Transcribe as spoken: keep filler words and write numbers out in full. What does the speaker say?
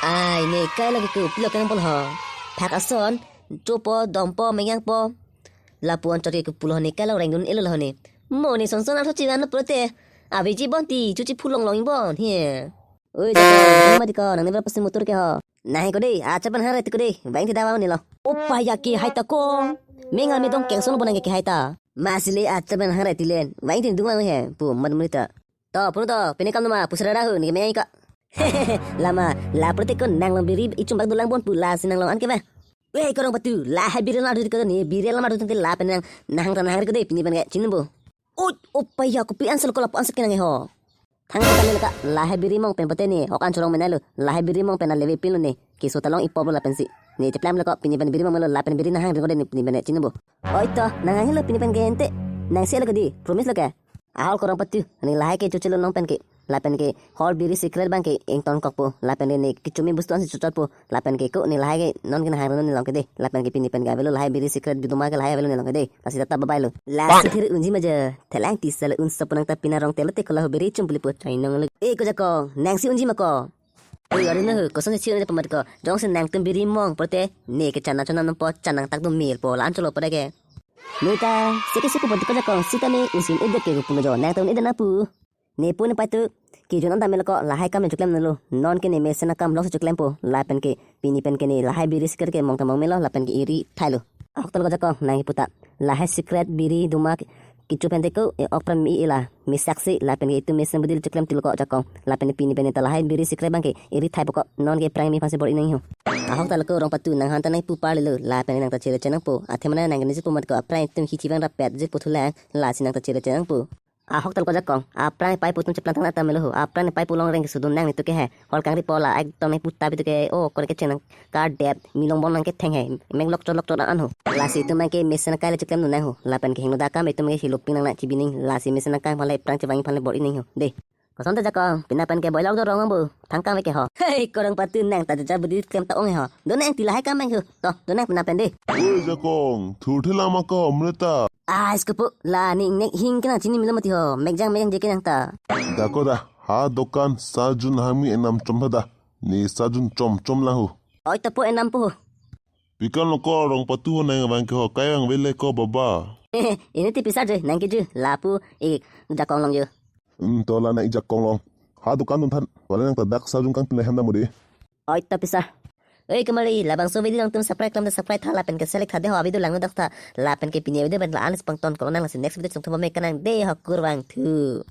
Ai, ne kai lagi ke pulo kenang pol ho. Phak ason, chopo, dompo, mengyangpo. Lapu anchot ke pulo ho ne kai lo rengdun elo ho ne. Mo ne sonson artho chivan pulote. Aveji bonti, chuchi phulong long bon. He. Oi, jaka, ma diko, nang ne berapa sih motor ke ho? Nahi ko dei, acha pen hare ti ko dei, vain ti dawa ne lo. Opa ya ke hai ta ko. Menga me dong kengson bonang ke hai ta. Masile acha pen hare ti len, vain ti dung lang he, pu mat muni ta. To, punu to, pini kam nama, pusra rahu, ni me ka. Lama, la pulote ko nang long biri, ichum bak dulang bon pu lasi nang long an ke ba. Weh, ko Rongpatu, lahai biri lamar tu ko ne, biri lamar tu la pen nang, nahang ta nahang ko dei, pini pen ke, chinumbo. Oi, opa ya, kopi ansel ko lapu ansel kenang ho. Thang kali leka, lahai biri mong pen pute ne, ok an chorong menai lo, lahai biri mong pen aleve pin lo ne, keso talong ipop lo lapen si. Ne cheplam leko, pini pen biri mong lo, lapen biri nahang ringo de ne pini pen chinumbo. Oi to, nahang lo pini pen ke ente, nang se lo ke dei, promise lo ke. Ahol ko Rongpatu, ne lahai ke chuchelo nong pen ke, lapen ke, hol biri secret bang ke, ington kokpo, lapen ne kichumi bostu ansi chuchotpo, lapen ke ko ne lahai ke, non ke nahang ringo ne long ke dei, lapen ke pini pen ke avelo lahai biri secret biduma ke lahai avelo ne long ke dei, lasi tata babai lo. Lasi thir unji maja, thelang tisa lo unsa punang ta pina rong telo te kola ho biri chum puli po chai nong lo. Eh, ko Jakong, nang si unji ma ko. Eh, aru na ho, koson si unji pamat ko, jongsi nangtum biri mong pulote, ne ke chana chana nang po, chanang tak do mil po, la an cholo pada ke. Ne ta, seke si pu poti ko Jakong, sita ne, unsin udet ke pulo jo, nangtum udet na pu. Ne pu ne pai tu, kejun anta melo ko lahai kam ne chuklem nelo, non ke ne mesen akam lok si chuklem po, lapen ke pini pen ke ne lahai biri secret ke mong ta mong melo, lapen ke iri thai lo. Ahok talo ko Jakong, nang iputa. Lahai secret biri duma kichu pen te ko, e ok pram mi ila, mi saksi, lapen ke itum mesen budi chuklem ti lo ko Jakong, lapen ke pini pen ta lahai biri secret bang ke, iri thai po ko, non ke prank mi phansi bor inang ho. Ahok talo ko Rongpatu nang han ta nang pu par lelo, lapen nang ta chere chenang po, athe mana nang ne jipo mat ko, aphrang itum hichi bang rapet jipo thulang, lasi nang ta chere chenang po. Ahok talo ko Jakong, aphrang pai putum cheplang tang ta melo ho, aphrang pai pulong reng sudun nang nitu ke he, hol kangri pola, ekdom ne puta pitu ke, o, kore ke chenang, kar dep, milong bon nang ke theng he, mek lok chot lok chot an ho. Lasi itum nang ke mesen kai le chuklem nang ho, lapen ke hingno da kam itum ke hiloping nang na chibining, lasi mesen kai phan le phrang chevang phan le bor inang ho, dei. Koson te Jakong, pina pen ke boilok do rong bo, thang kang ve ke ho. Hei, ko Rongpatu nang ta jaja budi klem ta ong he ho. Do nang ti lahai kam bang ho. To, do nang pina pen dei. Oi Jakong, thurthe lama ko omre ta. Ah, isko po, la ne ingnek hing kenang chini milo mati ho. Mekjang mekjang je kenang ta. Da ko da, ha dokan sajun hami enam chom tha da. Ne sajun chom chom lang ho. Oi ta po enam po ho. Pikan lo ko Rongpatu ho nang vang ke ho, kai vang vele ko baba. Ini ti pisar je, nang ke je, lapu, ik, Jakong long je. Hmm, to la nang Jakong long. Ha dokan dun than, wala nang ta dak sajun kang pinai ham da mo dei. Oi ta pisar. Oi kemari, labangso video nangtum subscribe klam ta subscribe tha, lapen ke select tha dei ho, video lang no dak tha, lapen ke pini video pen la anis pangton ko nang, lasi next video chungtum me kenang dei ho, kurvangthu.